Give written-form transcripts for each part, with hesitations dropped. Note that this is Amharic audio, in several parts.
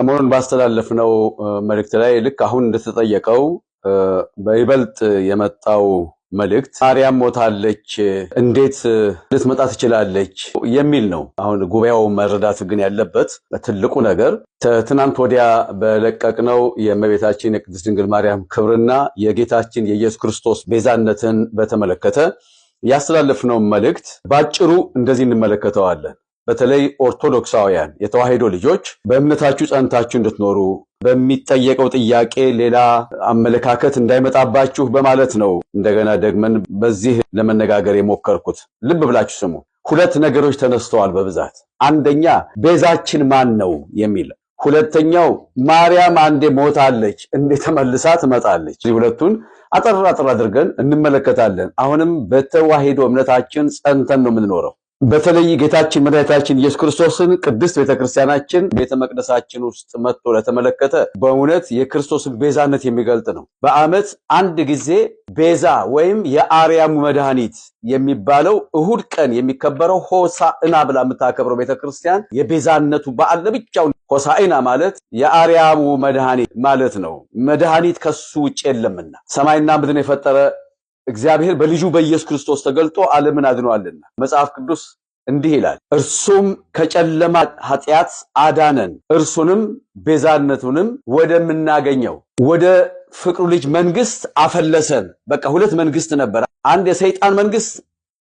ሰሞኑን ባስተላለፍነው መልእክት ላይ ልክ አሁን እንደተጠየቀው በይበልጥ የመጣው መልእክት ማርያም ሞታለች፣ እንዴት ልትመጣ ትችላለች የሚል ነው። አሁን ጉባኤው መረዳት ግን ያለበት ትልቁ ነገር ትናንት ወዲያ በለቀቅነው የእመቤታችን የቅድስት ድንግል ማርያም ክብርና የጌታችን የኢየሱስ ክርስቶስ ቤዛነትን በተመለከተ ያስተላለፍነው መልእክት ባጭሩ እንደዚህ እንመለከተዋለን። በተለይ ኦርቶዶክሳውያን የተዋሕዶ ልጆች በእምነታችሁ ጸንታችሁ እንድትኖሩ በሚጠየቀው ጥያቄ ሌላ አመለካከት እንዳይመጣባችሁ በማለት ነው እንደገና ደግመን በዚህ ለመነጋገር የሞከርኩት። ልብ ብላችሁ ስሙ። ሁለት ነገሮች ተነስተዋል በብዛት። አንደኛ ቤዛችን ማን ነው የሚል፣ ሁለተኛው ማርያም አንዴ ሞታለች እንዴት ተመልሳ ትመጣለች? ሁለቱን አጠር አጠር አድርገን እንመለከታለን። አሁንም በተዋሕዶ እምነታችን ጸንተን ነው የምንኖረው። በተለይ ጌታችን መድኃኒታችን ኢየሱስ ክርስቶስን ቅድስት ቤተክርስቲያናችን ቤተ መቅደሳችን ውስጥ መጥቶ ለተመለከተ በእውነት የክርስቶስን ቤዛነት የሚገልጥ ነው። በዓመት አንድ ጊዜ ቤዛ ወይም የአርያሙ መድኃኒት የሚባለው እሁድ ቀን የሚከበረው ሆሳዕና ብላ የምታከብረው ቤተክርስቲያን የቤዛነቱ በዓል ለብቻው። ሆሳዕና ማለት የአርያሙ መድኃኒት ማለት ነው። መድኃኒት ከሱ ውጭ የለምና ሰማይና ምድርን የፈጠረ እግዚአብሔር በልጁ በኢየሱስ ክርስቶስ ተገልጦ ዓለምን አድኗልና መጽሐፍ ቅዱስ እንዲህ ይላል፣ እርሱም ከጨለማ ኃጢአት አዳነን፣ እርሱንም ቤዛነቱንም ወደምናገኘው ወደ ፍቅሩ ልጅ መንግስት አፈለሰን። በቃ ሁለት መንግስት ነበር፣ አንድ የሰይጣን መንግስት፣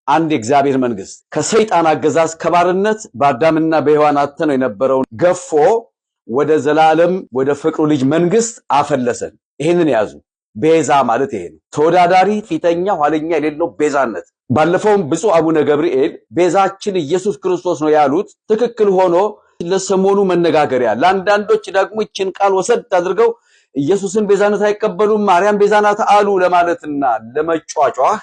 አንድ የእግዚአብሔር መንግስት። ከሰይጣን አገዛዝ ከባርነት በአዳምና በሔዋን አጥተነው የነበረውን ገፎ ወደ ዘላለም ወደ ፍቅሩ ልጅ መንግስት አፈለሰን። ይህንን ያዙ። ቤዛ ማለት ይሄ ነው። ተወዳዳሪ ፊተኛ ኋለኛ የሌለው ቤዛነት። ባለፈውም ብፁዕ አቡነ ገብርኤል ቤዛችን ኢየሱስ ክርስቶስ ነው ያሉት ትክክል ሆኖ ለሰሞኑ መነጋገሪያ፣ ለአንዳንዶች ደግሞ ይችን ቃል ወሰድ አድርገው ኢየሱስን ቤዛነት አይቀበሉም ማርያም ቤዛ ናት አሉ ለማለትና ለመጯጯህ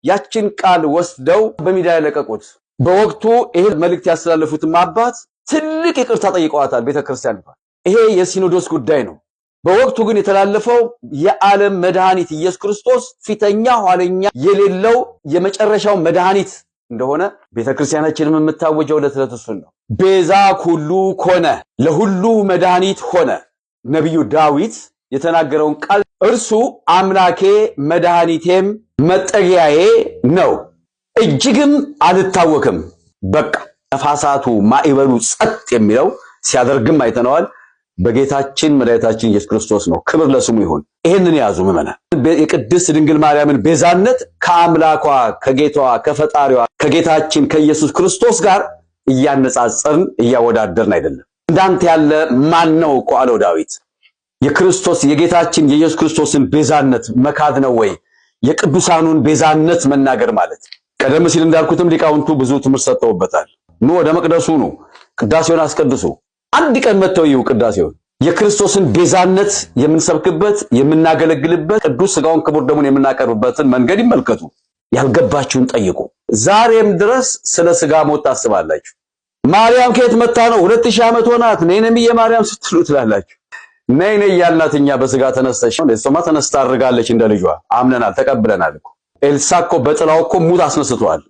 ያችን ቃል ወስደው በሚዲያ የለቀቁት። በወቅቱ ይሄ መልእክት ያስተላለፉትም አባት ትልቅ ይቅርታ ጠይቀዋታል ቤተክርስቲያን። ይሄ የሲኖዶስ ጉዳይ ነው። በወቅቱ ግን የተላለፈው የዓለም መድኃኒት ኢየሱስ ክርስቶስ ፊተኛ ኋለኛ የሌለው የመጨረሻው መድኃኒት እንደሆነ ቤተክርስቲያናችንም የምታወጀው ዕለት ዕለት እሱን ነው። ቤዛ ኩሉ ኮነ፣ ለሁሉ መድኃኒት ሆነ። ነቢዩ ዳዊት የተናገረውን ቃል እርሱ አምላኬ መድኃኒቴም መጠጊያዬ ነው፣ እጅግም አልታወክም። በቃ ነፋሳቱ ማዕበሉ ጸጥ የሚለው ሲያደርግም አይተነዋል። በጌታችን መድኃኒታችን ኢየሱስ ክርስቶስ ነው። ክብር ለስሙ ይሁን። ይሄንን ያዙ ምዕመናን። የቅድስት ድንግል ማርያምን ቤዛነት ከአምላኳ ከጌታዋ ከፈጣሪዋ ከጌታችን ከኢየሱስ ክርስቶስ ጋር እያነጻጸርን እያወዳደርን አይደለም። እንዳንተ ያለ ማን ነው እኮ አለው ዳዊት። የክርስቶስ የጌታችን የኢየሱስ ክርስቶስን ቤዛነት መካድ ነው ወይ የቅዱሳኑን ቤዛነት መናገር ማለት? ቀደም ሲል እንዳልኩትም ሊቃውንቱ ብዙ ትምህርት ሰጥተውበታል። ኑ ወደ መቅደሱ ኑ፣ ቅዳሴውን አስቀድሱ። አንድ ቀን መጥተው ይዩ ቅዳሴውን። የክርስቶስን ቤዛነት የምንሰብክበት የምናገለግልበት ቅዱስ ስጋውን ክቡር ደሙን የምናቀርብበትን መንገድ ይመልከቱ። ያልገባችሁን ጠይቁ። ዛሬም ድረስ ስለ ስጋ ሞት ታስባላችሁ። ማርያም ከየት መታ ነው? 2000 ዓመት ሆናት። ነይ ነይ ማርያም ስትሉ ትላላችሁ። ነይ ነይ እያልናት እኛ በስጋ ተነስተሽ እሷማ ተነስታ አድርጋለች እንደ ልጇ አምነናል፣ ተቀብለናል እኮ። ኤልሳ እኮ በጥላው እኮ ሙት አስነስቷል።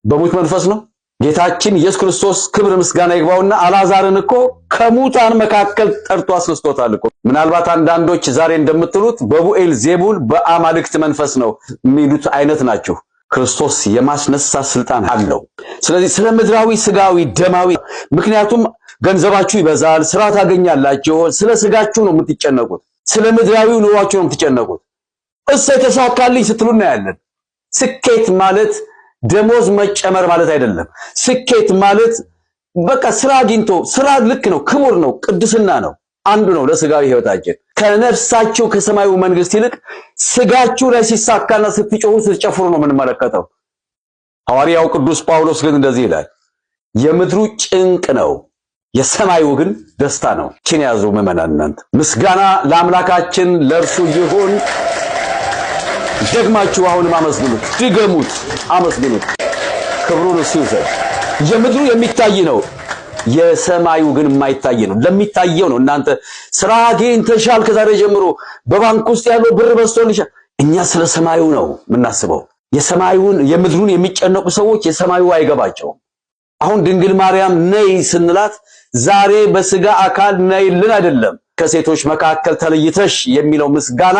በሙት መንፈስ ነው ጌታችን ኢየሱስ ክርስቶስ ክብር ምስጋና ይግባውና አልዓዛርን እኮ ከሙታን መካከል ጠርቶ አስነስቶታል እኮ። ምናልባት አንዳንዶች ዛሬ እንደምትሉት በቡኤል ዜቡል በአማልክት መንፈስ ነው የሚሉት አይነት ናቸው። ክርስቶስ የማስነሳት ስልጣን አለው። ስለዚህ ስለ ምድራዊ ስጋዊ ደማዊ፣ ምክንያቱም ገንዘባችሁ ይበዛል፣ ስራ ታገኛላችሁ። ስለ ስጋችሁ ነው የምትጨነቁት፣ ስለ ምድራዊው ኑሯችሁ ነው የምትጨነቁት። እሰይ ተሳካልኝ ስትሉ እናያለን። ስኬት ማለት ደሞዝ መጨመር ማለት አይደለም። ስኬት ማለት በቃ ስራ አግኝቶ ስራ ልክ ነው፣ ክቡር ነው፣ ቅድስና ነው፣ አንዱ ነው ለስጋዊ ህይወታችን። ከነፍሳችሁ ከሰማዩ መንግስት ይልቅ ስጋችሁ ላይ ሲሳካና ስትጮሁ ስትጨፍሩ ነው የምንመለከተው። ሐዋርያው ቅዱስ ጳውሎስ ግን እንደዚህ ይላል፣ የምድሩ ጭንቅ ነው፣ የሰማዩ ግን ደስታ ነው። ችን ያዙ ምዕመናን፣ እናንተ ምስጋና ለአምላካችን ለእርሱ ይሁን። ደግማችሁ አሁንም አመስግኑት፣ ድገሙት፣ አመስግኑት። ክብሩን እሱ ይውሰድ። የምድሩ የሚታይ ነው፣ የሰማዩ ግን የማይታይ ነው። ለሚታየው ነው። እናንተ ስራ አግኝተሻል፣ ከዛሬ ጀምሮ በባንክ ውስጥ ያለው ብር በዝቶልሻል። እኛ ስለ ሰማዩ ነው የምናስበው። የሰማዩን የምድሩን የሚጨነቁ ሰዎች የሰማዩ አይገባቸውም። አሁን ድንግል ማርያም ነይ ስንላት ዛሬ በስጋ አካል ነይልን አይደለም፣ ከሴቶች መካከል ተለይተሽ የሚለው ምስጋና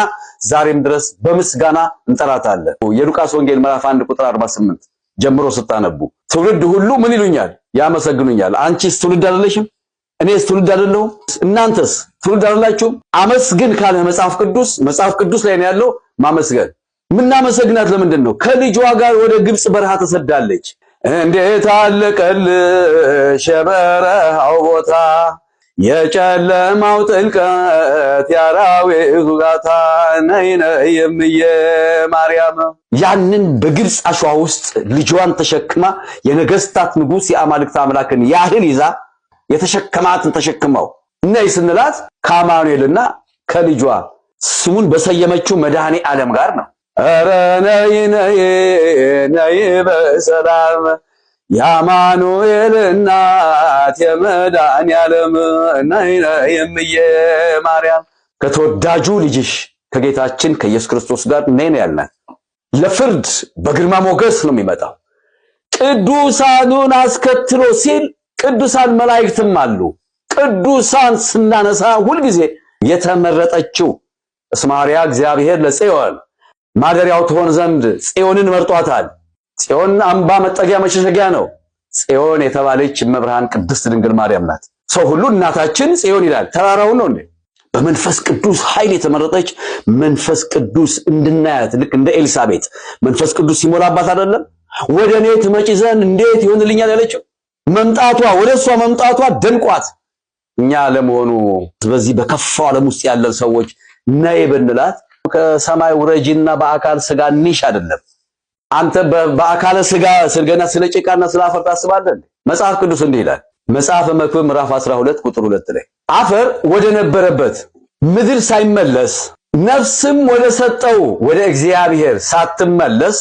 ዛሬም ድረስ በምስጋና እንጠራታለን። የሉቃስ ወንጌል ምዕራፍ 1 ቁጥር 48 ጀምሮ ስታነቡ ትውልድ ሁሉ ምን ይሉኛል? ያመሰግኑኛል። አንቺስ ትውልድ አይደለሽም? እኔስ ትውልድ አይደለሁም? እናንተስ ትውልድ አይደላችሁም? አመስግን ካለ መጽሐፍ ቅዱስ፣ መጽሐፍ ቅዱስ ላይ ነው ያለው ማመስገን። ምናመሰግናት ለምንድን ነው? ከልጇ ጋር ወደ ግብጽ በረሃ ተሰዳለች። እንዴት አለቀልሽ የበረሃው ቦታ፣ የጨለማው ጥልቀት የአራዊቱ ጋታ፣ ነይ ነይ እምዬ ማርያም። ያንን በግብጽ አሸዋ ውስጥ ልጇን ተሸክማ የነገስታት ንጉስ የአማልክት አምላክን ያህል ይዛ የተሸከማትን ተሸክመው ነይ ስንላት ከአማኑኤልና ከልጇ ስሙን በሰየመችው መድኃኔ ዓለም ጋር ነው። ኧረ ነይ ነይ ነይ በሰላም የአማኑኤል እናት የመድኃኔዓለም ነይ ነይ እምዬ ማርያም ከተወዳጁ ልጅሽ ከጌታችን ከኢየሱስ ክርስቶስ ጋር ነይ ነው ያልናት። ለፍርድ በግርማ ሞገስ ነው የሚመጣው። ቅዱሳኑን አስከትሎ ሲል ቅዱሳን መላእክትም አሉ። ቅዱሳን ስናነሳ ሁልጊዜ የተመረጠችው እስማርያ እግዚአብሔር ለጽዮን ማደሪያው ትሆን ዘንድ ጽዮንን መርጧታል። ጽዮን አምባ መጠጊያ መሸሸጊያ ነው። ጽዮን የተባለች እመብርሃን ቅድስት ድንግል ማርያም ናት። ሰው ሁሉ እናታችን ጽዮን ይላል። ተራራውን ነው እንዴ? በመንፈስ ቅዱስ ኃይል የተመረጠች፣ መንፈስ ቅዱስ እንድናያት ልክ እንደ ኤልሳቤጥ መንፈስ ቅዱስ ሲሞላባት አይደለም ወደ እኔ ትመጪ ዘንድ እንዴት ይሆንልኛል ያለችው? መምጣቷ፣ ወደ እሷ መምጣቷ ደንቋት። እኛ ለመሆኑ በዚህ በከፋው ዓለም ውስጥ ያለን ሰዎች ነይ ብንላት ከሰማይ ውረጂና በአካል ስጋ ኒሽ አይደለም። አንተ በአካለ ስጋ ስገና ስለ ጭቃና ስለ አፈር ታስባለህ? መጽሐፍ ቅዱስ እንዲህ ይላል። መጽሐፈ መክብብ ምዕራፍ 12 ቁጥር 2 ላይ አፈር ወደ ነበረበት ምድር ሳይመለስ ነፍስም ወደ ሰጠው ወደ እግዚአብሔር ሳትመለስ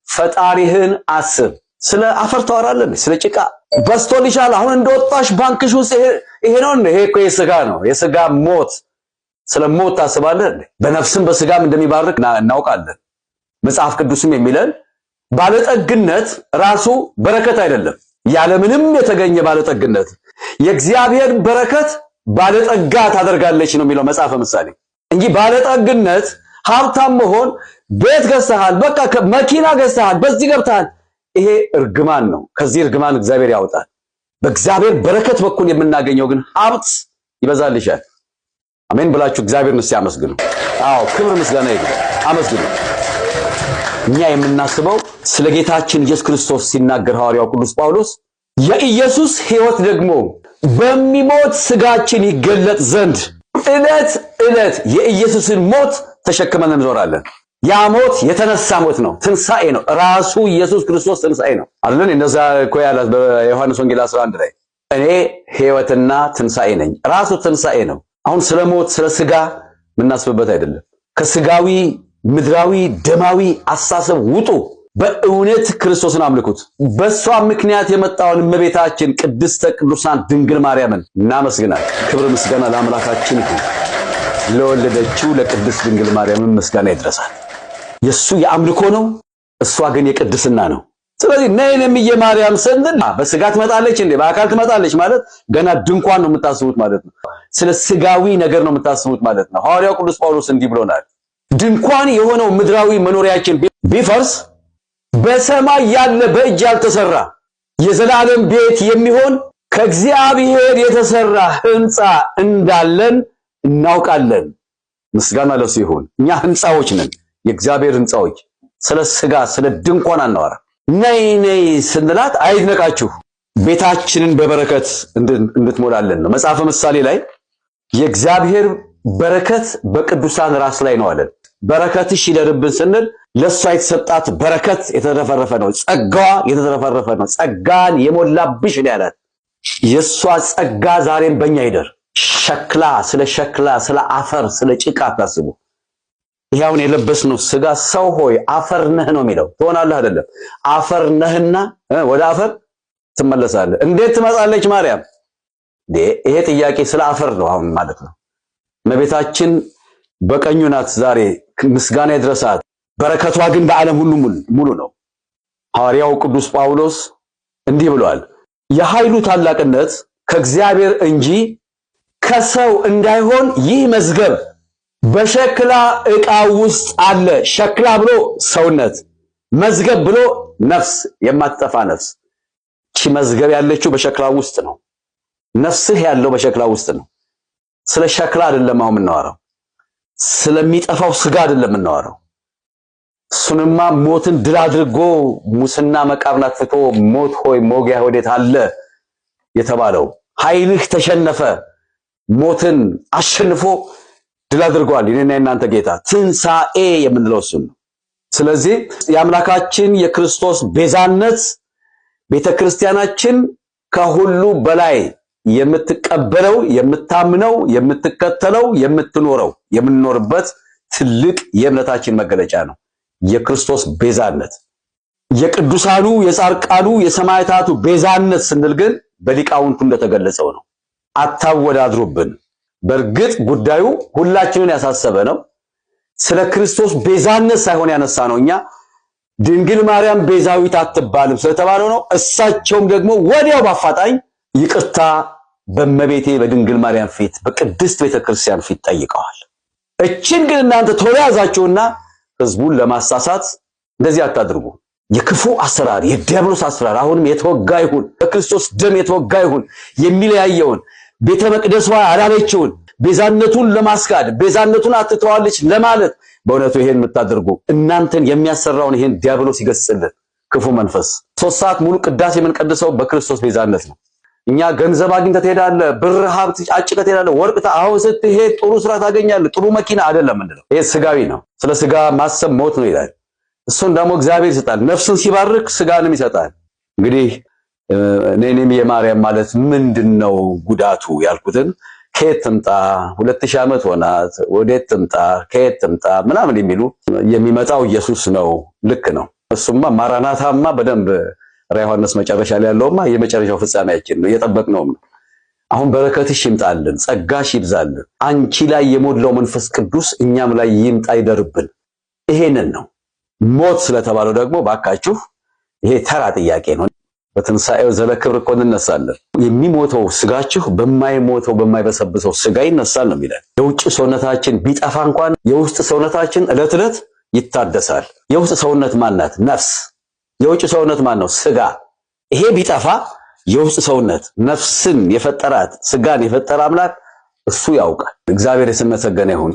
ፈጣሪህን አስብ። ስለ አፈር ታወራለህ? ስለ ጭቃ በስቶልሻል። አሁን እንደወጣሽ ባንክሽ ውስጥ ይሄ ነው። ይሄ እኮ የስጋ ነው፣ የስጋ ሞት። ስለ ሞት ታስባለህ? በነፍስም በስጋም እንደሚባርክ እናውቃለን። መጽሐፍ ቅዱስም የሚለን ባለጠግነት ራሱ በረከት አይደለም። ያለምንም የተገኘ ባለጠግነት፣ የእግዚአብሔር በረከት ባለጠጋ ታደርጋለች ነው የሚለው መጽሐፈ ምሳሌ እንጂ ባለጠግነት፣ ሀብታም መሆን፣ ቤት ገዝተሃል፣ በቃ መኪና ገዝተሃል፣ በዚህ ገብተሃል፣ ይሄ እርግማን ነው። ከዚህ እርግማን እግዚአብሔር ያወጣል። በእግዚአብሔር በረከት በኩል የምናገኘው ግን ሀብት ይበዛልሻል። አሜን ብላችሁ እግዚአብሔርን እስቲ አመስግኑ። አዎ፣ ክብር ምስጋና ይግባ። አመስግኑ። እኛ የምናስበው ስለ ጌታችን ኢየሱስ ክርስቶስ ሲናገር ሐዋርያው ቅዱስ ጳውሎስ የኢየሱስ ሕይወት ደግሞ በሚሞት ስጋችን ይገለጥ ዘንድ ዕለት ዕለት የኢየሱስን ሞት ተሸክመን እንዞራለን። ያ ሞት የተነሳ ሞት ነው፣ ትንሣኤ ነው። ራሱ ኢየሱስ ክርስቶስ ትንሣኤ ነው አይደል? እንደዛ እኮ ያላት በዮሐንስ ወንጌል 11 ላይ እኔ ሕይወትና ትንሣኤ ነኝ። ራሱ ትንሣኤ ነው። አሁን ስለ ሞት ስለ ስጋ የምናስብበት አይደለም። ከስጋዊ ምድራዊ ደማዊ አስተሳሰብ ውጡ። በእውነት ክርስቶስን አምልኩት። በሷ ምክንያት የመጣውን እመቤታችን ቅድስተ ቅዱሳን ድንግል ማርያምን እናመስግናል። ክብር ምስጋና ለአምላካችን ይሁን። ለወለደችው ለቅድስት ድንግል ማርያምን ምስጋና ይድረሳል። የሱ የአምልኮ ነው፣ እሷ ግን የቅድስና ነው። ስለዚህ ነይ እምዬ ማርያም ስንል በስጋ ትመጣለች እንዴ? በአካል ትመጣለች ማለት ገና ድንኳን ነው የምታስቡት ማለት ነው። ስለ ስጋዊ ነገር ነው የምታስቡት ማለት ነው። ሐዋርያው ቅዱስ ጳውሎስ እንዲህ ብሎናል። ድንኳን የሆነው ምድራዊ መኖሪያችን ቢፈርስ በሰማይ ያለ በእጅ ያልተሰራ የዘላለም ቤት የሚሆን ከእግዚአብሔር የተሰራ ሕንፃ እንዳለን እናውቃለን። ምስጋና ለሱ ይሁን። እኛ ሕንፃዎች ነን፣ የእግዚአብሔር ሕንፃዎች። ስለ ስጋ ስለ ድንኳን አናወራ። ነይ ነይ ስንላት አይድነቃችሁ፣ ቤታችንን በበረከት እንድትሞላለን ነው። መጽሐፈ ምሳሌ ላይ የእግዚአብሔር በረከት በቅዱሳን ራስ ላይ ነው አለን። በረከትሽ ይደርብን ስንል ለሷ የተሰጣት በረከት የተትረፈረፈ ነው። ጸጋዋ የተትረፈረፈ ነው። ጸጋን የሞላብሽ ነው ያላት። የሷ ጸጋ ዛሬም በእኛ ይደር። ሸክላ፣ ስለ ሸክላ፣ ስለ አፈር፣ ስለ ጭቃ አታስቡ። ይሄ አሁን የለበስነው ስጋ ሰው ሆይ አፈር ነህ ነው የሚለው። ትሆናለህ አይደለም፣ አፈር ነህና ወደ አፈር ትመለሳለህ። እንዴት ትመጣለች ማርያም? ይሄ ጥያቄ ስለ አፈር ነው አሁን ማለት ነው። እመቤታችን በቀኙ ናት ዛሬ፣ ምስጋና ይድረሳት። በረከቷ ግን በዓለም ሁሉ ሙሉ ነው። ሐዋርያው ቅዱስ ጳውሎስ እንዲህ ብሏል። የኃይሉ ታላቅነት ከእግዚአብሔር እንጂ ከሰው እንዳይሆን ይህ መዝገብ በሸክላ ዕቃ ውስጥ አለ። ሸክላ ብሎ ሰውነት፣ መዝገብ ብሎ ነፍስ፣ የማትጠፋ ነፍስ። ቺ መዝገብ ያለችው በሸክላ ውስጥ ነው። ነፍስህ ያለው በሸክላ ውስጥ ነው። ስለ ሸክላ አይደለም አሁን የምናወራው፣ ስለሚጠፋው ስጋ አይደለም የምናወራው። እሱንማ ሞትን ድል አድርጎ ሙስና መቃብርን አጥፍቶ ሞት ሆይ መውጊያህ ወዴት አለ የተባለው ኃይልህ ተሸነፈ፣ ሞትን አሸንፎ ድል አድርጓል። የኔና የናንተ ጌታ ትንሣኤ የምንለው እሱን ነው። ስለዚህ የአምላካችን የክርስቶስ ቤዛነት ቤተክርስቲያናችን ከሁሉ በላይ የምትቀበለው፣ የምታምነው፣ የምትከተለው፣ የምትኖረው፣ የምንኖርበት ትልቅ የእምነታችን መገለጫ ነው። የክርስቶስ ቤዛነት የቅዱሳኑ፣ የጻድቃኑ፣ የሰማዕታቱ ቤዛነት ስንል ግን በሊቃውንቱ እንደተገለጸው ነው። አታወዳድሩብን። በእርግጥ ጉዳዩ ሁላችንን ያሳሰበ ነው። ስለ ክርስቶስ ቤዛነት ሳይሆን ያነሳ ነው እኛ ድንግል ማርያም ቤዛዊት አትባልም ስለተባለው ነው። እሳቸውም ደግሞ ወዲያው በአፋጣኝ ይቅርታ በእመቤቴ በድንግል ማርያም ፊት፣ በቅድስት ቤተክርስቲያን ፊት ጠይቀዋል። እችን ግን እናንተ ቶሎ ያዛችሁና ህዝቡን ለማሳሳት እንደዚህ አታድርጉ። የክፉ አሰራር፣ የዲያብሎስ አሰራር አሁንም የተወጋ ይሁን፣ በክርስቶስ ደም የተወጋ ይሁን። የሚለያየውን፣ ቤተ መቅደሷ ያላለችውን ቤዛነቱን ለማስካድ፣ ቤዛነቱን አትተዋለች ለማለት፣ በእውነቱ ይሄን የምታደርጉ እናንተን የሚያሰራውን ይሄን ዲያብሎስ ይገስጽልን። ክፉ መንፈስ። 3 ሰዓት ሙሉ ቅዳሴ የምንቀድሰው በክርስቶስ ቤዛነት ነው። እኛ ገንዘብ አግኝተህ ትሄዳለህ፣ ብር ሀብት አጭቀህ ትሄዳለህ፣ ወርቅ አሁን ስትሄድ ጥሩ ስራ ታገኛለህ፣ ጥሩ መኪና አይደለም ምንድነው። ይሄ ስጋዊ ነው። ስለ ስጋ ማሰብ ሞት ነው ይላል። እሱን ደግሞ እግዚአብሔር ይሰጣል። ነፍስን ሲባርክ ስጋንም ይሰጣል። እንግዲህ እኔም የማርያም ማለት ምንድነው ጉዳቱ ያልኩትን፣ ከየት ትምጣ፣ 2000 ዓመት ሆናት፣ ወዴት ትምጣ፣ ከየት ትምጣ ምናምን የሚሉ፣ የሚመጣው ኢየሱስ ነው። ልክ ነው። እሱማ ማራናታማ በደንብ ራዕየ ዮሐንስ መጨረሻ ላይ ያለውማ የመጨረሻው ፍጻሜያችን ነው፣ እየጠበቅነውም ነው። አሁን በረከትሽ ይምጣልን፣ ጸጋሽ ይብዛልን። አንቺ ላይ የሞላው መንፈስ ቅዱስ እኛም ላይ ይምጣ ይደርብን። ይሄንን ነው። ሞት ስለተባለው ደግሞ ባካችሁ ይሄ ተራ ጥያቄ ነው። በትንሣኤው ዘለክብር እኮ እንነሳለን። የሚሞተው ስጋችሁ በማይሞተው በማይበሰብሰው ስጋ ይነሳል ነው የሚለን። የውጭ ሰውነታችን ቢጠፋ እንኳን የውስጥ ሰውነታችን ዕለት ዕለት ይታደሳል። የውስጥ ሰውነት ማናት? ነፍስ። የውጭ ሰውነት ማን ነው? ስጋ። ይሄ ቢጠፋ የውስጥ ሰውነት ነፍስን የፈጠራት ስጋን የፈጠረ አምላክ እሱ ያውቃል። እግዚአብሔር የተመሰገነ ይሁን።